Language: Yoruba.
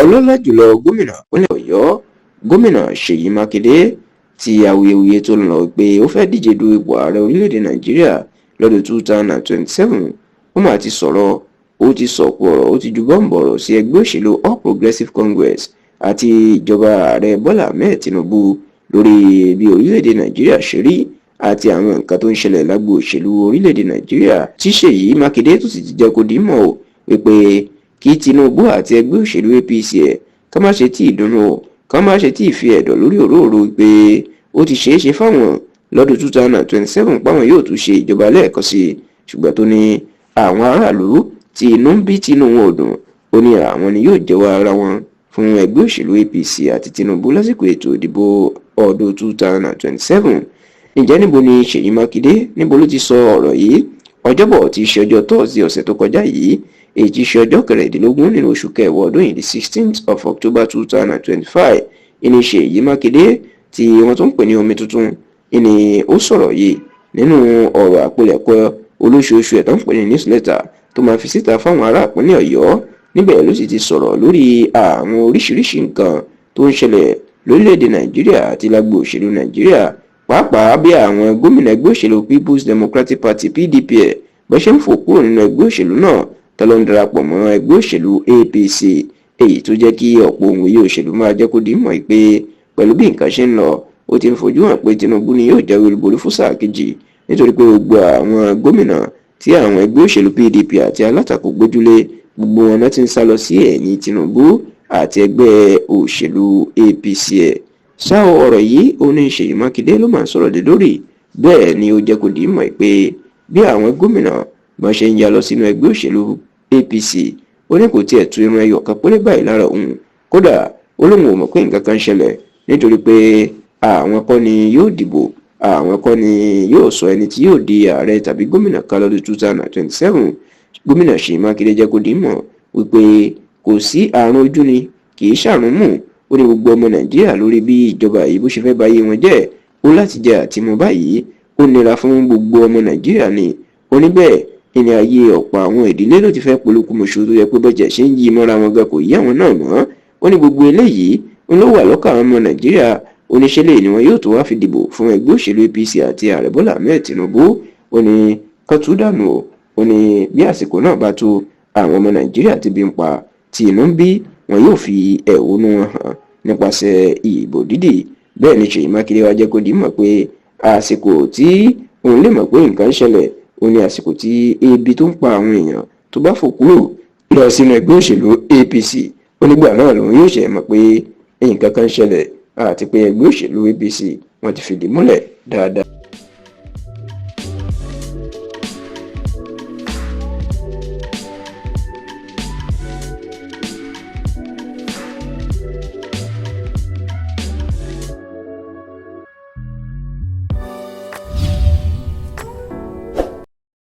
Ọlọ́lá jùlọ gómìnà ìpínlẹ̀ Ọ̀yọ́, Gómìnà Ṣèyí Mákindé, tí awuyewuye tó ń lọ pé ó fẹ́ díje du ipò ààrẹ orílẹ̀-èdè Nàìjíríà lọ́dún 2027, ó mà ti sọ̀rọ̀. Ó ti sọ̀kò ọ̀rọ̀, ó ti ju bọ́ǹbù ọ̀rọ̀ sí ẹgbẹ́ òṣèlú All Progressives Congress àti ìjọba ààrẹ Bọ́lá Ahmed Tinubu lórí bí orílẹ̀-èdè Nàìjíríà ṣe rí àti àwọn nǹkan tó ń ṣẹlẹ̀ lágbo òṣèlú orílẹ̀-èdè Nàìjíríà, tí Ṣèyí Mákindé tó sì ti jẹ́ kó dìímọ̀ o wípé kí Tinubu àti ẹgbẹ́ òṣèlú APC ẹ̀ ká má ṣe tí ì dunnú o, ká má ṣe tí ì fi ẹ̀dọ̀ lórí òróòro pé ó ti ṣeé ṣe fáwọn lọ́dún 2027 páwọn yóò tún ṣe ìjọba lẹ́ẹ̀kan sí i. Ṣùgbọ́n tó ní àwọn aráàlú tí inú ń bí, tínú wọn ò dùn, ó ní àwọn ni yóò jẹ́wọ́ ara wọn fún ẹgbẹ́ òṣèlú APC àti Tinubu lásìkò ètò ìdìbò ọdún 2027. Ǹjẹ́ níbo ni Ṣèyí Mákindé, níbo ló ti sọ ọ̀rọ̀ yìí? Ọjọ́bọ̀ tí í ṣe ọjọ́ Thursday ọ̀sẹ̀ tó kọjá yìí, èyí tí í ṣe ọjọ́ 16 nínú oṣù kẹwàá ọdún yìí, the 16th of October 2025, ìní Ṣèyí Mákindé tí wọ́n tún ń pè ní omi tuntun, ìní ó sọ̀rọ̀ yìí nínú ọ̀rọ̀ àpilẹ̀kọ olóṣooṣù ẹ̀ tó ń pè ní newsletter tó máa fi síta fáwọn ará ìpínlẹ̀ Ọ̀yọ́. Níbẹ̀ ló sì ti sọ̀rọ̀ lórí àwọn oríṣiríṣi nǹkan tó ń ṣẹlẹ̀ lórílẹ̀‐èdè Nàìjíríà àti lágbo òṣèlú Nàìjíríà, pàápàá bí àwọn gómìnà ẹgbẹ́ òṣèlú People's Democratic Party, PDP, ẹ̀ bó ṣe ń fò kúrò nínú ẹgbẹ́ òṣèlú náà tó lọ ń darapọ̀ mọ́ ẹgbẹ́ òṣèlú APC, èyí tó jẹ́ kí ọ̀pọ̀ ohun èyí òṣèlú máa jẹ́ kó di mọ̀ pé pẹ̀lú bí nǹkan ṣe ń lọ, ó ti ń fojú hàn pé Tinubu ni yóò jáwé olúborí fún sáà kejì, nítorí pé gbogbo àwọn gómìnà tí àwọn ẹgbẹ́ òṣèlú PDP àti alátakò gbójúlé, gbogbo wọn náà ti ń sá lọ sí ẹ̀yìn Tinubu àti ẹgbẹ́ òṣèlú APC ẹ̀. Ṣá o, ọ̀rọ̀ yìí ó ní Ṣèyí Mákindé ló máa ń sọ̀rọ̀ dé lórí. Bẹ́ẹ̀ ni ó jẹ́ kó di mọ̀ pé bí àwọn gómìnà bá ṣe ń ya lọ sínú ẹgbẹ́ òṣèlú APC, ó ní kò tiẹ̀ tu irun ẹyọ kan péré báyìí lára òun. Kódà ó lóun ò mọ̀ pé nǹkan kan ṣẹlẹ̀, nítorí pé àwọn kọ́ ni yóò dìbò, àwọn kọ́ ni yóò sọ ẹni tí yóò di ààrẹ tàbí gómìnà kan lọ́dún 2027. Gómìnà Ṣèyí Mákindé jẹ́ kó di mọ̀ wípé kò sí àrùn ojú ni kì í ṣàrùn mù. Ó ní gbogbo ọmọ Nàìjíríà lórí bí ìjọba yìí bó ṣe fẹ́ báyé wọn jẹ́ ó láti jẹ àtìmọ́ báyìí, ó nira fún gbogbo ọmọ Nàìjíríà ni. Ó ní bẹ́ẹ̀ ìní ayé ọ̀pọ̀ àwọn ìdílé ló ti fẹ́ polúkúmuṣu, tó yẹ pé bọ́jà ṣe ń yí mọ́ra wọn gan kò yí àwọn náà mọ́. Ó ní gbogbo eléyìí ń ló wà lọ́kàn àwọn ọmọ Nàìjíríà. Oníṣẹ́lẹ̀ ni wọn yóò tó wá fi dìbò fún ẹgbẹ́ òṣèlú APC àti ààrẹ Bọ́lá Ahmed Tinubu? Ó ní kán tú dànù o. Ó ní bí àsìkò náà bá tó, àwọn ọmọ Nàìjíríà ti bí ń pa, tí inú ń bí, wọn yóò fi ẹ̀hónú wọn hàn nípasẹ̀ ìbò dídì. Bẹ́ẹ̀ ni Ṣèyí Mákindé wá jẹ́ kó di mọ̀ pé àsìkò tí òun lè mọ̀ pé nǹkan ń ṣẹlẹ̀, ó ní àsìkò tí ebi tó ń pa àwọn èèyàn tó bá fò kúrò lọ sínú ẹgbẹ́ òṣèlú APC. Ó nígbà náà lòun yóò ṣe mọ̀ pé nǹkan kan ṣẹlẹ̀ àti pé ẹgbẹ́ òṣèlú APC wọ́n ti fìdí múlẹ̀ dáadáa.